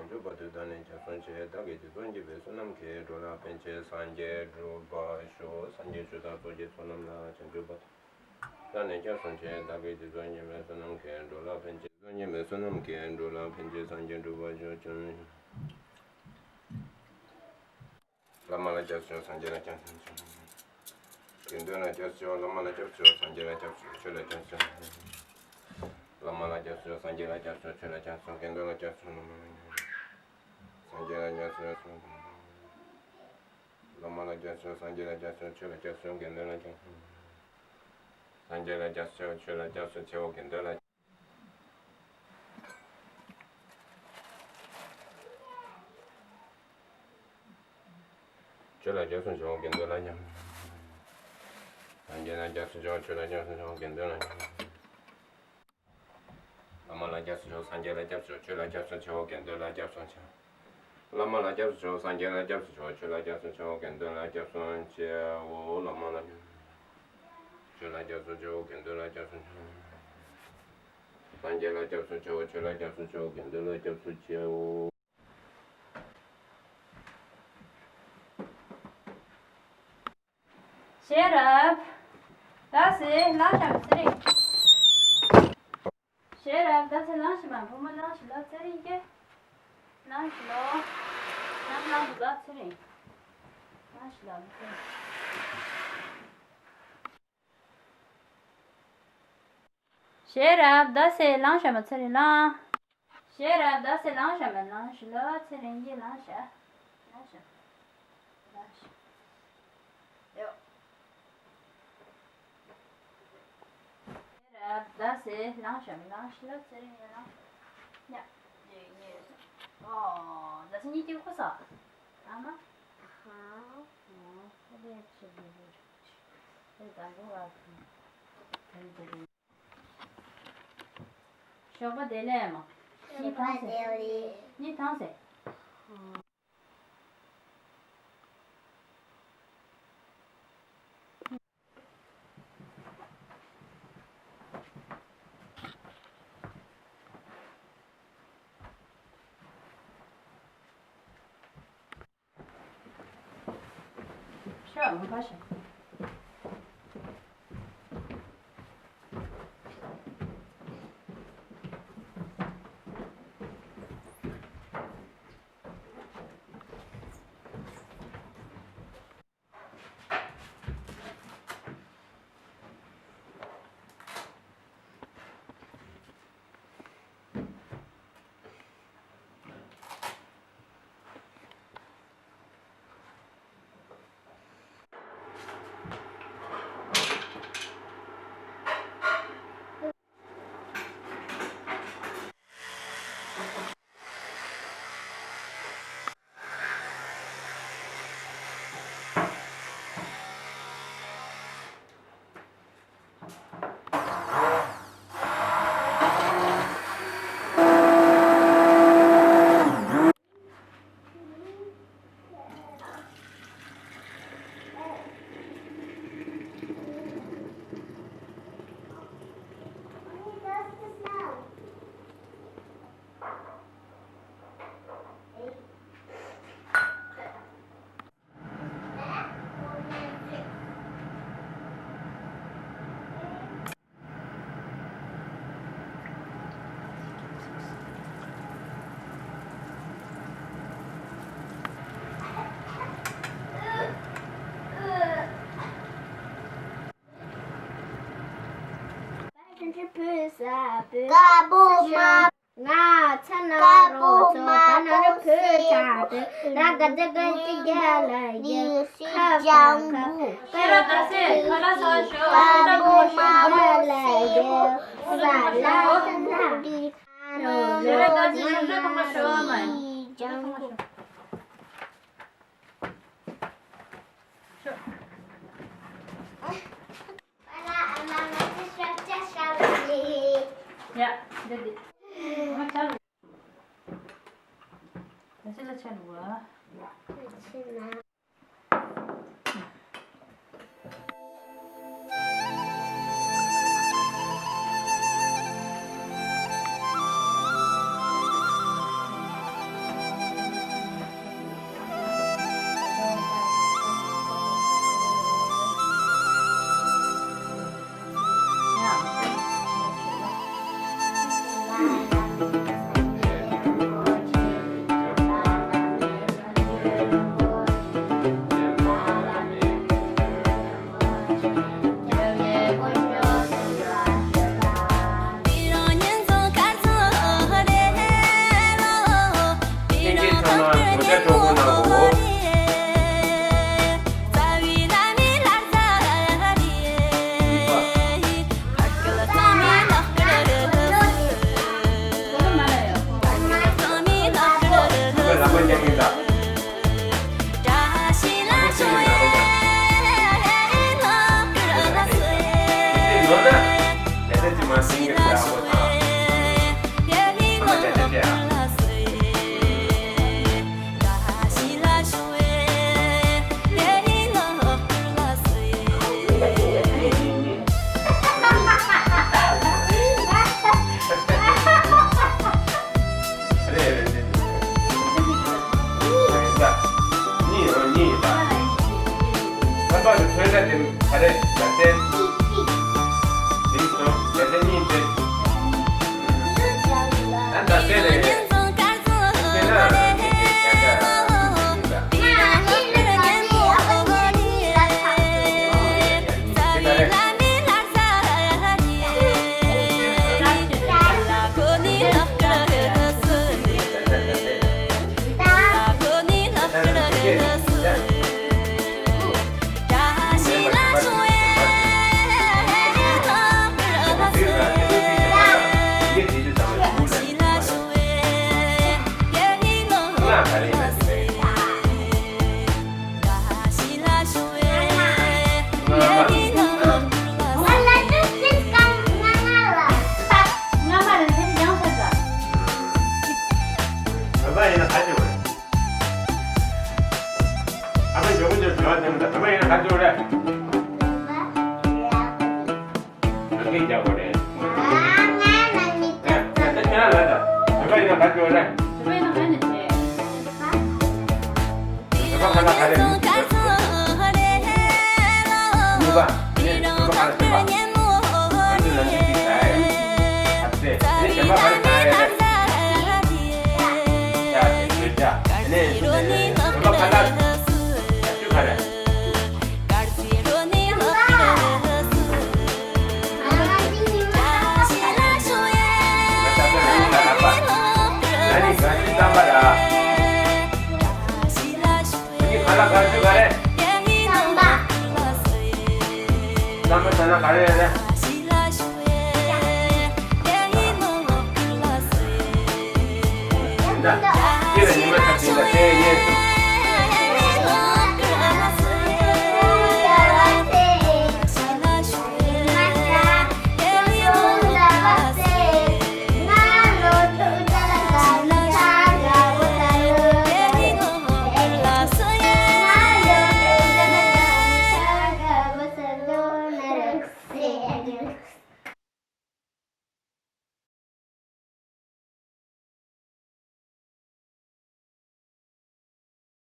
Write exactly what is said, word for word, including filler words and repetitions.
སྒྲུབ་པ་དུས་ད་ནས་ཀྱང་གསུངས་ཆེ། བདག་གིས་རྗེ་བཙུན་མཁྱེན་པའི་བསོད་ནམས་ཀྱིས། འགྲོ་ལ་ཕན་ཕྱིར་སངས་རྒྱས་འགྲུབ་པར་ཤོག། སངས་རྒྱས་ཆོས་དང་ཚོགས་ཀྱི་མཆོག་རྣམས་ལ། བྱང་ཆུབ་བར་དུ་ད་ནས་ཀྱང་གསུངས་ཆེ། བདག་གིས་རྗེ་བཙུན་མཁྱེན་པའི་བསོད་ནམས་ཀྱིས། འགྲོ་ལ་ཕན་ཕྱིར་བཙུན་མཁྱེན་པའི་བསོད་ནམས་ཀྱིས། འགྲོ་ལ་ཕན་ཕྱིར་སངས་རྒྱས་འགྲུབ་པར་ཤོག། བླ་མ་ལ་སྐྱབས་སུ་མཆིའོ། སངས་རྒྱས་ལ་སྐྱབས་སུ་མཆིའོ། དགེ་འདུན་ལ་སྐྱབས་སུ་མཆིའོ། བླ་མ་ལ་སྐྱབས་སུ་མཆིའོ། སངས་རྒྱས་ལ་སྐྱབས་སུ་མཆིའོ། ཆོས་ལ་སྐྱབས་སུ་མཆིའོ། བླ་མ་ལ་སྐྱབས་སུ་མཆིའོ། སངས་རྒྱས་ལ་སྐྱབས་སུ་མཆིའོ། ཆོས་ལ་སྐྱབས་སུ་མཆིའོ། དགེ་འདུན་ལ་སྐྱབས་སུ་མཆིའོ། སངས་རྒྱས་ལ་སྐྱབས་སུ་མཆིའོ། བླ་མ་ལ་སྐྱབས་སུ་མཆིའོ། སངས་རྒྱས་ལ་སྐྱབས་སུ་མཆིའོ། ཆོས་ལ་སྐྱབས་སུ་མཆིའོ། དགེ་འདུན་ལ་སྐྱབས་སུ་མཆིའོ། སངས་རྒྱས་ལ་སྐྱབས་སུ་མཆིའོ། ཆོས་ལ་སྐྱབས་སུ་མཆིའོ། དགེ་འདུན་ལ། ཆོས་ལ་སྐྱབས་སུ་མཆིའོ། དགེ་འདུན་ལ་སྐྱབས། སངས་རྒྱས་ལ་སྐྱབས་སུ་མཆིའོ། ཆོས་ལ་སྐྱབས་སུ་མཆིའོ། དགེ་འདུན་ལ་སྐྱབས། བླ་མ་ལ་སྐྱབས་སུ་མཆིའོ། སངས་རྒྱས་ལ་སྐྱབས་སུ་མཆིའོ། ཆོས་ལ་སྐྱབས་སུ་མཆིའོ། དགེ་འདུན་ལ་སྐྱབས་སུ་མཆིའོ། བླ་མ་ལ་སྐྱབས་སུ་མཆིའོ། སངས་རྒྱས་ལ་སྐྱབས་སུ་མཆིའོ། ཆོས་ལ་སྐྱབས་སུ་མཆིའོ། དགེ་འདུན་ལ་སྐྱབས་སུ་མཆིའོ། བླ་མ་ལ། ཆོས་ལ་སྐྱབས་སུ་མཆིའོ། དགེ་འདུན་ལ་སྐྱབས་སུ་མཆིའོ། སངས་རྒྱས་ལ་སྐྱབས་སུ་མཆིའོ། ཆོས་ལ་སྐྱབས་སུ་མཆིའོ། དགེ་འདུན་ལ་སྐྱབས་སུ་མཆིའོ། ཤེས་རབ། ད་ཟེར་ལངས་ཤག་མ་ཚེ་རིང་། ཤེས་རབ། ད་ཟེར་ལངས་ཤག་མ། བུ་མོ་ལངས་ཤག་ལ་ཚེ་རིང་སྐྱེ། ལངས་ཤག་ལོ། ལངས་ལངས་འདུག་ལ་ཚེ་རིང་། ལངས་ཤག་ལ་མ་ཚེ་རིང་། ཤེས་རབ། ད་ཟེར་ལངས་ཤག་མ་ཚེ་རིང་ལངས། ཤེས་རབ། ད་ཟེར་ལངས་ཤག་མ། ལངས་ཤག་ལ་ཚེ་རིང་གིས་ལངས་ཤག་ལངས་ཤག་ལངས་ཤག་ཡོ། ཤེས་རབ། ད་ཟེར་ལངས་ཤག་མ། ལངས་ཤག་ལ་ཚེ་རིང་གིས་ལངས་ཤག་ཉ། ཉེ་ཉེ། ཨོ། ད་ཟེར་གཉིས་ཀྱི་ཁུ་ས། ཨ་མ། ཧ། ཨོ། ཁ་ལས་ཆེ་གི་རེད། དེ་དང་པོ་བ། ཞོགས་པ་བདེ་ལེགས་མ། གཉིད་ཐང་སེ། གཉིད་ཐང་སེ། དཀར་པོ་མ། ང་ཚ་ན་རོ་ཚོ་ད་ན་རོ་ཕུ་ཆ་དུ་ར་ག་ཛ་ག་ཅི་རྒྱ་ལ་ཡ་ཁ་ཁ་ཁ་ཁ་ཁ་ཁ་ཁ་ལ་ཡ་ས་ལ་ས་ན་རོ་རོ་ལ་ཡ་ལྗང་གུ། ཡ། འདི་འདི། ང་ཆ་ལུ། ད་ཆ་ལ་ཆ་ལུ་བ། རྒྱག་དགོས་རེད། ཨ་ང་ལ་མི་ལྟ། ད་ཁྱེད་རང་ལ་ད་བོད་པ་ཡིན་ན་ག་རེ་བྱེད་དགོས་རེད། བོད་པ་ཡིན་ན་ག་ནས་བྱེད། བོད་པ་ཁ་ལག་ག་རེ་མི་འདུག་གཉིས་པ། ནི་བོད་པ་ཁ་ལག་ཟ་ཡ། ང་ཚོས་ལམ་སང་ཅིག་ཟ་ཡ་ཡོད། ཨ་ཙི། ནི་གཞན་པ་ག་རེ་ཟ་ཡ་ཡོད་རེད། ཡ་ཡ་ཡ། ནི་བོད་པ་ཁ་ལག་ཆུ་ག་རེ།